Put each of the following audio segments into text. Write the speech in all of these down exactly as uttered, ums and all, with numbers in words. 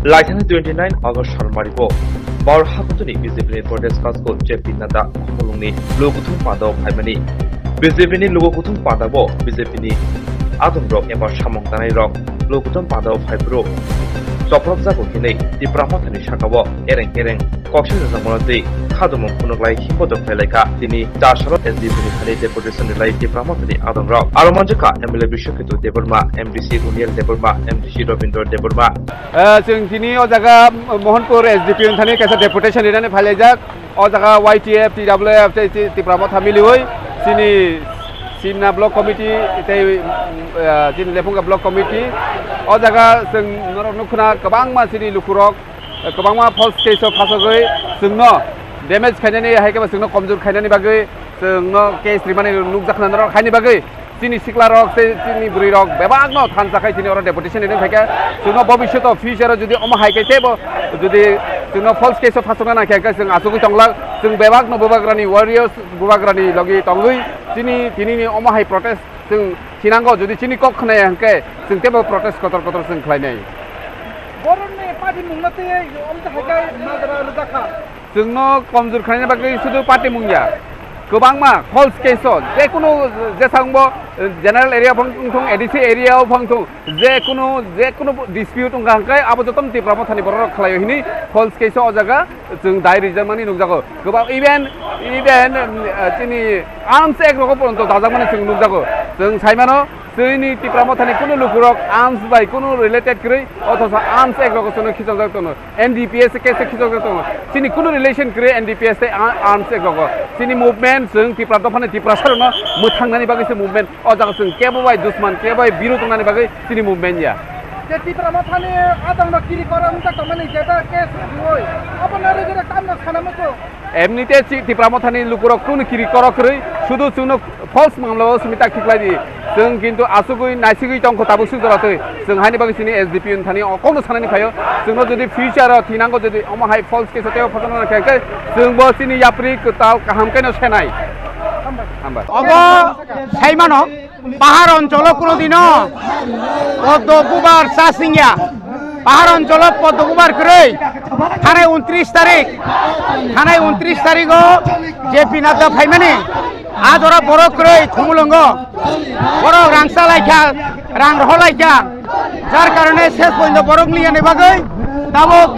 Laithani twenty nine August salmari bo Bor Hakutuni B J P ni Pradesh Kasko J P Nadda Khumulwngni lukuthum pandao phaimani. B J P ni lukuthum pandao B J P ni adongrok eba samung tanairok lukuthum pandao phaiphuru chopropjago hinwi Tipra Mothani sakao ereng ereng koksil rwjakmano tei khadumung phunuk lai himbodo khlai laikha. Tini char salo S D P ni thani deputation rilai Tipra Mothani adongrok. Aro manjakha M L A Biswaketu Debbarma, M D C Runiel Debbarma, M D C Robindra Debbarma. Eh, chwng tini o jaga Mohanpur S D P ni thani kaisa deputation rinani phailaijak. O jaga Y T F, T W F tei Ti-, Tipra Motha miliwi chini Simna Block Committee tei, eh, chini Lephunga Block Committee. O jaga chwng norok nukha kwbangma chini lukurok, eh, kwbangma false case o phasogwi chwngno damage khainani, hai khe ba chwngno komjor khainani bagwi chwngno case rimani nukjakha norok, haini bagwi chini siklarok tei chini bwrwirok bebakno thansa khai tini oro deputation rini phaikha. Chwngno bobisyoto future o jodi omo hai khe teibo jodi chwngno false case o phasokna nangkhe hwnkhe chwng achugwi tonglak. Chwng bebakno bubagrani warriors, bubagrani logi tongwi chini tinini omo hai protest chwng thinango. Jodi chini kok khwnaya hwnkhe chwng teibo protest kotor kotor chwng khlainai. Borokni party mungno tei omo hai khe majra rwjakha. Chwngno komjor khlaina bagwi sudu party mung ya. Kwbangma false case o, jekunu jesangbo, eh, general area phang thung, A D C area o phang thung, jekunu, jekunu dispute wngkha hwnkhe abo jotono Tipra Mothani borok rok khlaio hini false case o, o jaga chwng dai rijak mani nukjago. Kwbang even, even, eh, chini arms act rogo poronto dajakmani chwng nukjago. Chwng saimano, chini Tipra Mothani kunu lukurok arms bai kunu related kwrwi, othosa arms act rogo chwngno khichokjak tono. N D P S case khichok tongo. Chini kunu relation kwrwi N D P S tei a-, arms act rogo. Chini movement chwng Tipra dophani Tiprasa rokno mwthangnani bagwi se movement. O jaga chwng kebo bai dusman, kebo bai birod wngnani bagwi chini movement ya. Je Tipra Mothani adangno kiri kora wngta tongmani jeta case rioi. Abono rwgwi rw tamno sana muchung. Emnite chi Tipra Mothani lukurok kunu kiri korok kwrwi sudu chwngno false mamla o simi tak khiklai di. Chwng kintu asugwi naisigwi tongkho tabuk suk jora twi. Chwng haini bagwi chini S D P ni thani o kokno sanani phaio. Chwngno jodi future o thinango jodi omo hai false case o teibo phasokna nangkhe hwnkhe chwngbo chini yapri kwtal kaham khe no senai. Hambai. Obo saimano pahar oncholo kuno dino poddo bubar cha singya. Pahar oncholo poddo bubar kwrwi thanai untris tarik, thanai untris tarigo J P Nadda phaimani. A jora borok kwrwi Khumulwngo, borok rang chalaikha, rang rohorlaikha, jar karone ses pointo borok liyani bagwi tabuk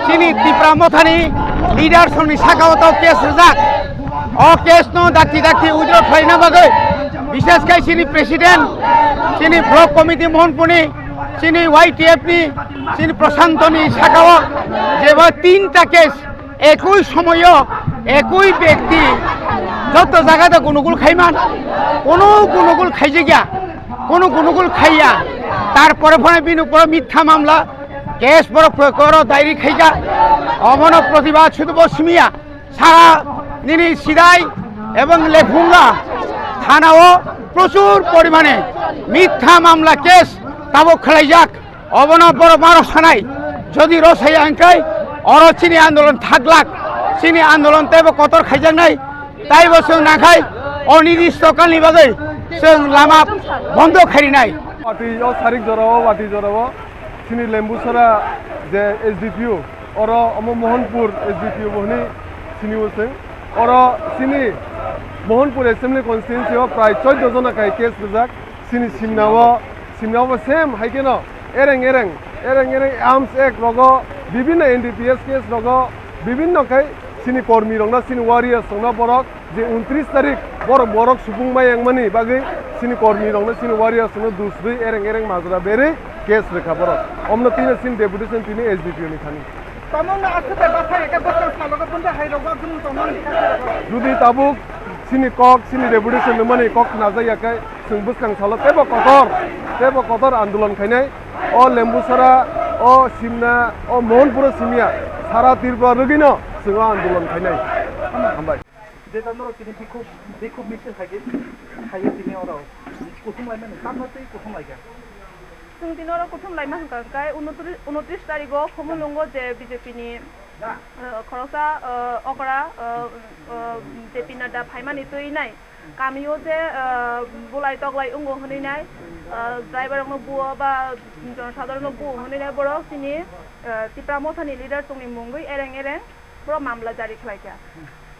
chini Tipra Mothani leaders rokni sakao tau case rijak. O case no dakti dakti withdraw khlaina bagwi, bishes khai chini president, chini block committee Mohanpurni, chini Y T F ni, chini Prashantoni sakao jeba tinta case ekoi somoyo ekoi bekti joto jagata gunugul khaiman, kono gunugul khaijakya, kono gunugul khaiya, tarpore phone bini uporo mitha mamla case borok koro dairi khaija, omono protibad sudu bo simiya. Sara nini Sidai ebong Lephunga thanao prochur porimane mitha mamla case tabuk khwlaijak. Obono borok maro sanai, jodi rosaya hwnkhe oro chini andolon thaglak, chini andolon teibo kotor khaijaknai, taibo chwng nakhai onirishto kalni bagwi chwng lama bondo khairinai. Watwi o sarik jorao, watwi jorao chini Lembusara je S D P O, oro omo Mohanpur S D P O bo hwnwi sini o chwng. Oro chini Mohanpur Assembly Constituency o prai chauddho jona kai case rijak. Chini Simna o, Simna o bo same hai kheno ereng ereng, ereng ereng Arms Act rogo, bibinno N D P S case rogo, bibinno khai chini kormi rokno, chini warriors rokno borok je untris tarik borok, borok supung mai wngmani bagwi chini kormi rokno, chini warriors rokno dus rwi ereng ereng majra berwi case rwkha borok. Omno tini chini deputation tini S D P O ni thani. Tamo wngkha aswk bai bwsai khe bwskang salogo bwndai hai rok ba bwrwng tongmani kha khe rok. Jodi tabuk chini kok, chini deputation rwmani kok khnajakya khe chwng bwskang salo teibo kotor, teibo kotor andolon khainai. O Lembusara, o Simna, o Mohanpuro simiya, sara Tripura rwgwino chwng o andolon khainai. Hambai. Jeta norok tini bikhuk, bikhuk misil khaikhe, khaikhe tini oro kuthum laimani, tamno twi kuthum laikha. Chwng tini oro kuthum laima hwnkha hwnkhe unotri-, unotris tarigo Khumulwngo je B J P ni, uh, khoroksa, uh, okra, uh, uh, J P Nadda phaimani twi nai. Kamio je, ah, bulai toklai wngo hwnwi nai, ah, driver rokno buo ba jonosadharon no buo hwnwi nai borok chini, ah, Tipra Mothani leader chwngni mungwi ereng ereng borok mamla jari khlai kha.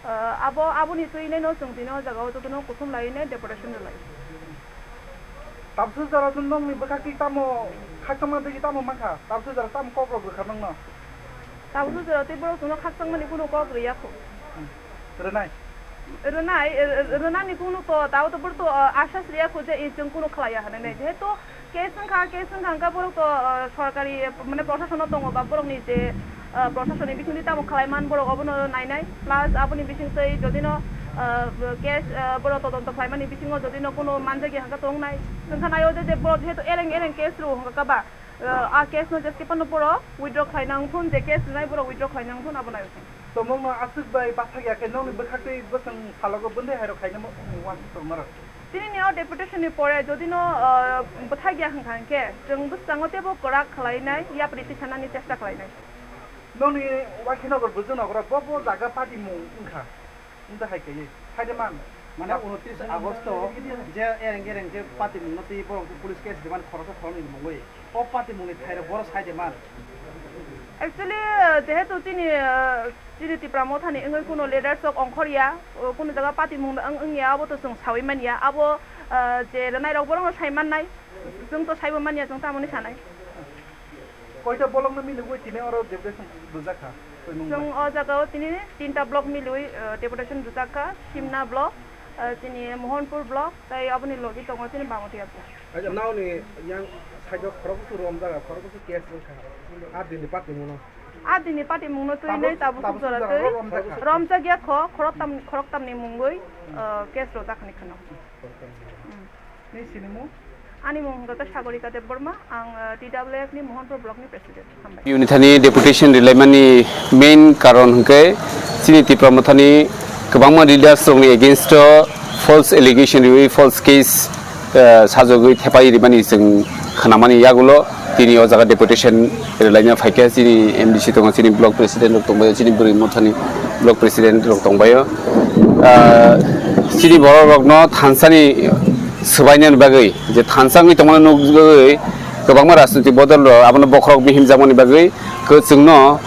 Ah, abo, aboni twi nai no chwng tini o jaga o jotono kuthum lai nai deputation rwlai. Tabsu jora tun nongni bwkhak twi tamo khakchangma digi tamo mankha? Tabsu jora tamo kok rok rwkha nongno? Tabsu jora twi borok chwngno khakchangmani kunu kok rwya kho. Rwnai? Rwnai, r-, r-, rwnani kunu to, tabo to borok to, ah, asas rwya kho je, eh, chwng kunu khlaiya hwnwi nai. Jehetu case wngkha, case wngkha hwnkha borok to, ah, sorkari, mane, prosasono tongo ba borokni je, ah, prosasoni bisingtwi tamo khlai man borok obono nainai. Plus aboni bisingtwi jodino, ah, case, ah, borok todonto khlaimani bisingo jodino kunu manjakya hwnkha tongnai. Wngkha naio je, je borok jehetu ereng ereng case rwo hwnkha ba, ah, a case no jeske phano borok withdraw khlai nang thun, je case rwnai borok withdraw khlai nang thun abo naio. Tomongno aswk bai bathakya khe nongni bwkhaktwi bwswng salogo bwndwi hairok khaina mo-, uansuk tongmarok. Chini ni o deputation ni pore jodi no, ah, bwthakya hwnkha hwnkhe chwng bwskango teibo kwrak khlainai, yapri tisanani chesta khlainai. Nongni Wakhinagar Bwjwknagar bo bo jaga party mung wngkha. Wngta hai kaiwi. Haide man. Mane unotris Agosto je ereng ereng je party mungno twi borok police case rimani khoroksa khoroknwi mungwi. O party mungni thairok boro sai de man. Actually, uh, jehetu chini, uh, chini Tipra Mothani wngwi kuno leaders rok ongkhor ya, uh, kuno jaga party mung wng, wng ya, abo to chwng sawi man ya. Abo, uh, je rwnai rok borok no sai man nai, chwng to saibo man ya, chwng tamoni sanai. Koita bolong no mili wai tini oro deputation rwjak kha? Chwng o jaga o tini tinta block mili wai, uh, deputation rwjak kha, Simna block, uh, chini Mohanpur block, tai aboni logi tongo chini Bangoti block. Acha, naoni yang side o khorok kusu rom jaga, khorok kusu case wngkha. A dini party mungno. A dini party mungno twi tabuk, nei tabuk tabuk suk jora suk jora twi rom jakha. Romjak ya kho, khorok tam, khorok tamni mungwi, uh, case rojak hwnwi kheno. Hmm. Ni sinimung? Ani mung hwnkha khe Sagorika Debbarma, ang, uh, T W F ni Mohanpur block ni president. Hambai. Unithani deputation rwlaimani main karon hwnkhe chini Tipra Mothani kwbangma leaders rokni against o false allegation riwi false case, eh, sajagwi thepai rimani chwng khnamani yagulo tini o jaga deputation rwlaina phaikha. Chini M D C tongo, chini block president rok tongbaio, chini bwrwi mothani block president rok tongbaio. Ah, chini borok rokno thansani swbainani bagwi, je thansa wngwi tongmani nukgwi kwbangma rajnitik bodol rok abono bokhorok bihim jakmani bagwi kwchwngno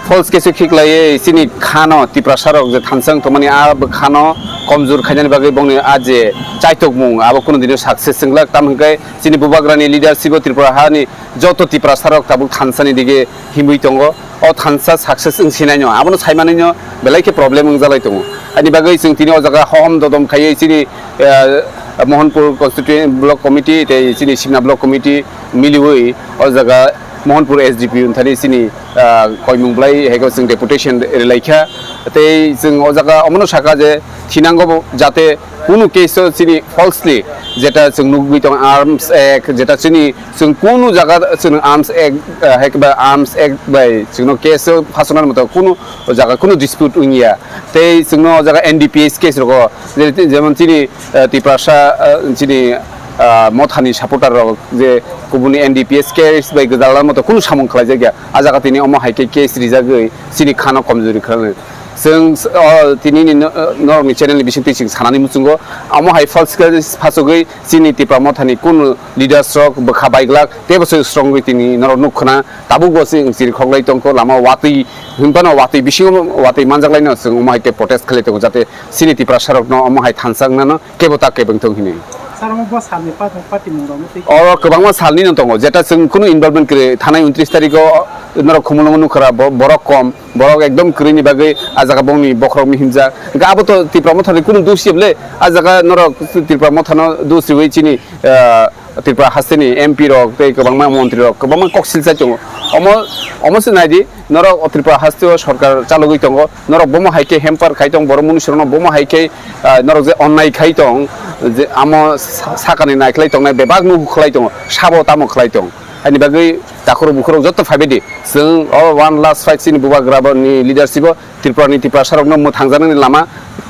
false case o khiklaiwi chini khano Tiprasa rok je thansa wng tongmani a khano komjor khainani bagwi bongni a je chaitokmung abo kunu dino success wnglak, tamo hwnkhe chini bubagrani leadership o Tripura hani joto Tiprasa rok tabuk thansa ni dige himwi tongo. O thansa success wng sinai no, abono sai manwi no belai khe problem wng jalai tongo. Ani bagwi chwng tini o jaga hohom dodom khaiwi chini, eh, Mohanpur Constituent Block Committee tei chini Simna Block Committee miliwi o jaga Mohanpur S D P O thani chini, ah, koimung bwlai hai khe chwng deputation rwlai kha. Tei chwng o jaga omono saka je thinango bo jate kunu case o chini falsely jeta chwng nugwi tong Arms Act, jeta chini chwng kunu jaga chwng Arms Act, ah, hai khe ba Arms Act bai chwngno case o phasonani moto kunu o jaga kunu dispute wngya. Tei chwngno o jaga N D P S case rogo je, jemon chini, ah, Tiprasa, ah, chini, ah, mothani supporter rok je kubuni N D P S case bai gwdalna moto kunu samung khlaijakya. A jaga tini omo hai khe case rijagwi chini khano komjori khlai. Chwng, o, tini ni no-, norokni channel ni bisingtwi chwng sanani muchungo. Omo hai false case phasogwi chini Tipra mothani kunu leaders rok bwkha baiglak, teibo se strongwi tini norok nuk khna. Tabukbo chwng chiri khoklai tongkho, lama watwi hinphano watwi bisingo watwi manjaklaino chwng omo hai khe protest khlai tongo, jate chini Tiprasa rokno omo hai thansa wngnano kebo ta kebo wngthong hinwi. Sir, omo bo salni pa-, patimung rokno twi. Oro kwbangma salni no tongo, jeta chwng kunu involvement kwrwi, thanai untris tarikh o norok Khumulwngo nukha ra, bo-, borok kom, borok ekdom kwrwini bagwi a jaga bongni bokhorok mihimjak. Hwnkhe abo to Tipra mothani kunu dos ya bwle, a jaga norok Tipra mothano dos riwi chini, ah, Tripura hasteni M P rok tei kwbangma montri rok kwbangma kok silchai tongo. Omo, omo se naidi, norok o Tripura hasteo sorkar chalogwi tongo, norok bomo hai khe hamper khai tong, borok munusurokno bomo hai khe, ah, norok je onnai khai tong, je amo sa-, sakani naikhlai tongnai bebak no khlai tongo, sabo tamo khlai tong. Haini bagwi takhurok bukhurok joto phaibai di, chwng o one last fight chini bubagrani leadership o Tripura ni Tiprasa rokno mwthangjaknani lama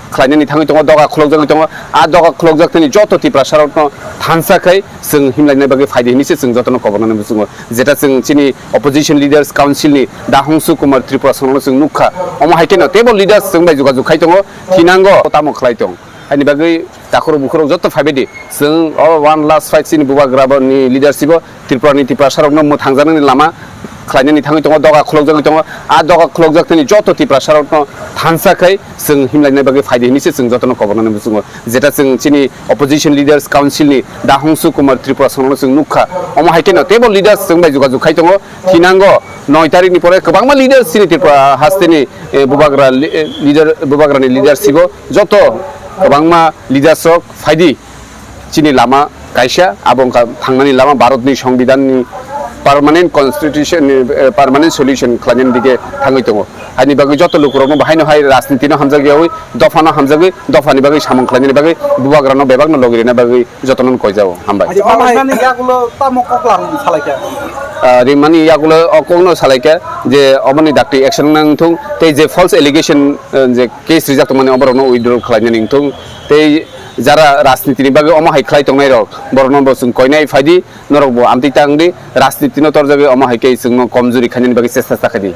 khlainani thangwi tongo, doga khulokjagwi tongo. A doga khulokjak thani joto Tiprasa rokno thansa khai chwng himlaina bagwi phaidi hinwi se chwng jotono kobornani muchungo. Jeta chwng chini opposition leaders council ni Dahongsu Kumar Tripura songno chwng nukha. Omo hai kheno teibo leaders chwng bai jogajog khai tongo, thinango tamo khlai tong. Haini bagwi takhurok bukhurok joto phaibai di. Chwng o one last fight chini bubagra bo ni leadership o Tripura ni Tiprasa rokno mwthangjaknani lama khlainani thangwi tongo, doga khulokjagwi tongo. A doga khulokjak thani joto Tiprasa rokno thansa khai chwng himlaina bagwi phaidi hinwi se chwng jotono kobornani muchungo. Jeta chwng chini opposition leaders council ni Dahongsu Kumar Tripura songno chwng nukha. Omo hai kheno teibo leaders chwng bai jogajog khai tongo. Thinango noi tarikh ni pore kwbangma leaders chini Tripura hasteni, eh, bubagra li-, eh, leader, bubagrani leadership o joto kwbangma leaders rok phaidi. Chini lama kaisa, abo wngkha thangnani lama Bharatni Songbidanni permanent constitution ni, eh, permanent solution khlainani dige thangwi tongo. Haini bagwi joto lukurokno bahaino hai rajnitino hamjakyawi, dophano hamjagwi, dophani bagwi samung khlainani bagwi bubagrano bebakno logi rina bagwi jotono koijago. Hambai. Aji, omo hai nani yagulo tamo koklam salaikha? Ah, rimani yagulo o kokno salaikha je omoni dakti action nang thung, tei je false allegation, eh, je case rijak tongmani oborokno withdraw khlainani wngthung, tei jara rajnitini bagwi omo hai khlai tongnai rok, borokno bo chwng koinai phaidi, norok bo amtwi tang di, rajnitino torjagwi omo hai khe chwngno komjuri khainani bagwi chesta ta khaidi.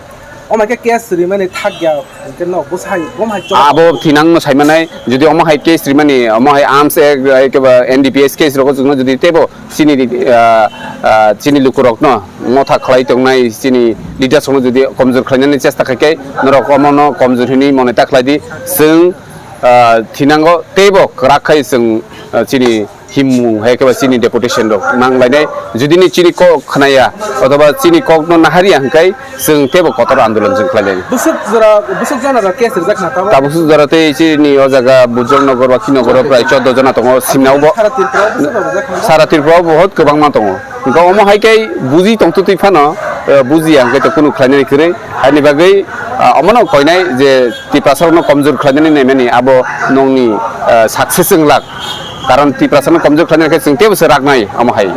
Omo khe case rimani thak ya, hwnkhe no bwsai, bo hai chok. Abo thinangno saimanai, jodi omo hai case rimani, omo hai arms act, hai khe ba N D P S case rogo chwngno jodi teibo chini, ah, ah, chini lukurokno motha khlai tongnai chini leaders rokno jodi komjor khlainani chesta khai khe norok omono komjor hinwi mone ta khlai di. Chwng, ah, thinango teibo kwrak khai chwng, ah, chini himung hai khe ba chini deputation rok nang lainai. Jodi ni chini kok khnaya othoba chini kokno nahariya hwnkhe chwng teibo kotor andolon chwng khlai lai. Bwswk jora, bwswk jana rok case rijak na tamo? Tabuk suk jora tei chini o jaga Bujong Nogor, Wakhi Nogor o prai chordo jona tongo, simna o bo Sara Tripura o bwswk rok rijak na? Sara Tripura o bo hot kwbangma tongo. Hwnkhe omo hai khe buji tongtwtwi phano, eh, bujiya hwnkhe to kunu khlainani kwrwi. Haini bagwi, ah, omono koinai je Tiprasa rokno komjor khlainani naimani abo nongni, eh, success wng lak. Karon Tiprasa no komjor khlainani khe chwng teibo se raknai omo hai.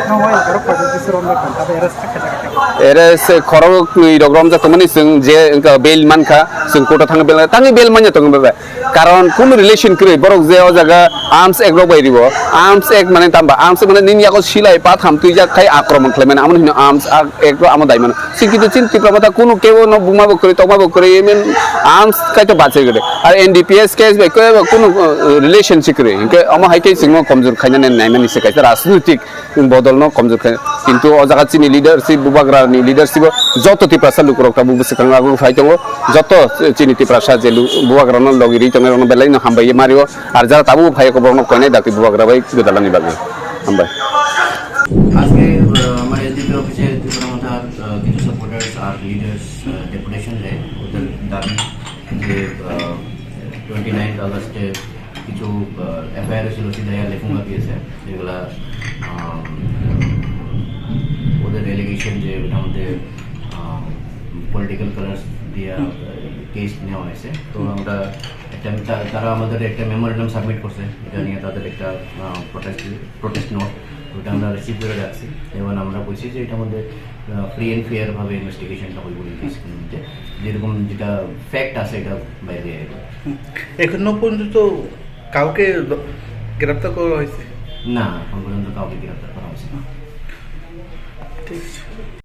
Nang wai borok koi jagwi se romjak tong, tabe era se kha jaga. Era se khoroknwi rok romjak tongmani chwng je wngkha bail mankha, chwng court o thangwi bail, thangwi bail manya tongo bebe. Karon kunu relation kwrwi, borok je o jaga arms act rok bai riwo, arms act mane tamba, arms act mane nini yago silai patham twijak khai akromon khlaimani, amoni hino arms act rok amo daimano. Sikito chin Tipra motha kunu kebo no buma bo kwrwi, tokma bo kwrwi, I mean, arms kaito bachai gede. Ar N D P S case bai kwebo kunu, uh, relation si kwrwi. Hwnkhe omo hai khe chwngno komjor khainani naimani se kaisa rajnitik bodolno komjor khai. Kintu o jaga chini leadership, bubagrani leadership o joto Tiprasa lukurok tabuk bwswkang agurwi phai tongo. Joto chini Tiprasa je lu-, bubagrano logi rwi tongnai rokno belai no hambai mario. Ar jara tabuk phai borokno koinai dakti bubagra bai gwdalani bagwi. Hambai. আজকে, আহ, আমার এসডিপি অফিসে ত্রিপুরা মথার, আহ, কিছু সাপোর্টার্স আর লিডার্স, আহ, ডেপুটেশন দেয়। ওদের দাবি যে, আহ, twenty ninth আগস্টে কিছু, আহ, এফআইআর ছিল সিদাইয়া লেফুঙ্গা পিএসএ, যেগুলা, আহ, ওদের এলিগেশন যে ওটার মধ্যে, আহ, পলিটিক্যাল কালার্স দিয়ে, আহ, কেস নেওয়া হয়েছে। তো আমরা একটা, তা-, তারা আমাদের একটা মেমোরেন্ডাম সাবমিট করছে, এটা নিয়ে তাদের একটা, আহ, প্রোটেস্ট, প্রোটেস্ট নোট, ওটা আমরা রিসিভ করে রাখছি। এবং আমরা বলছি যে এটার মধ্যে, আহ, ফ্রি অ্যান্ড ফেয়ার ভাবে ইনভেস্টিগেশনটা হইব, ইনভেস্টিগেশন মধ্যে যেরকম যেটা ফ্যাক্ট আছে, এটা বাইরে আইব। হুম। এখনো পর্যন্ত কাউকে দ-, গ্রেপ্তার করা হয়েছে? না, এখন পর্যন্ত কাউকে গ্রেপ্তার করা হয়েছে না। ঠিক আছে।